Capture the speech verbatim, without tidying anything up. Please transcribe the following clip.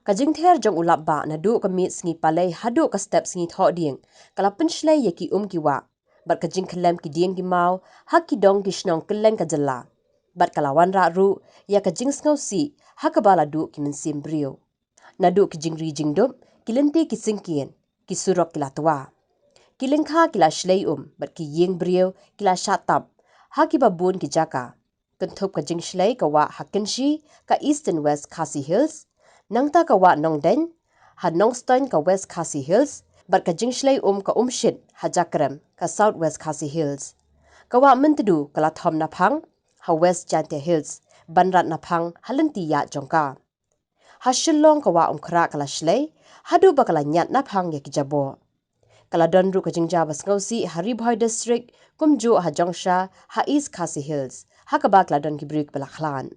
Ka jingther jong u lapbah naduh ka miet sngi Palei haduh ka step sngi Thohdieng ka la pynshlei ïa ki um ki wah bad ka jingkyllem ki dieng ki maw ha ki dong ki shnong kylleng ka jylla. Bad ka la wanrah ruh ïa ka jingsngewsih ha kaba la duh ki mynsiem briew. Naduh ki jingri jingdup, ki lynti ki syngkien, ki surok ki la twa. Ki lyngkha ki la shlei um bad ki ïing briew ki la shah tap ha kiba bun ki jaka. Kynthup ka jingshlei ka wah ha Kynshi, ka Eastern West Khasi Hills, nangta ka wah Nongdeiñ ha Nongstoiñ ka West Khasi Hills, bad ka jingshlei um ka Umshit ha Jakrem ka South West Khasi Hills. Ka wah Myntdu ka la thom naphang ha West Jaintia Hills ban rat naphang ha lynti ïa jong ka. Ha Shillong ka wah Umkhrah ka la shlei haduh ba ka la ñiad naphang ïa ki jaboh. Ka la don ruh ka jingjia ba sngewsih ha Ri Bhoi District, kumjuh ha Jongsha, ha East Khasi Hills, ha kaba ka la don ki briew kiba la khlad.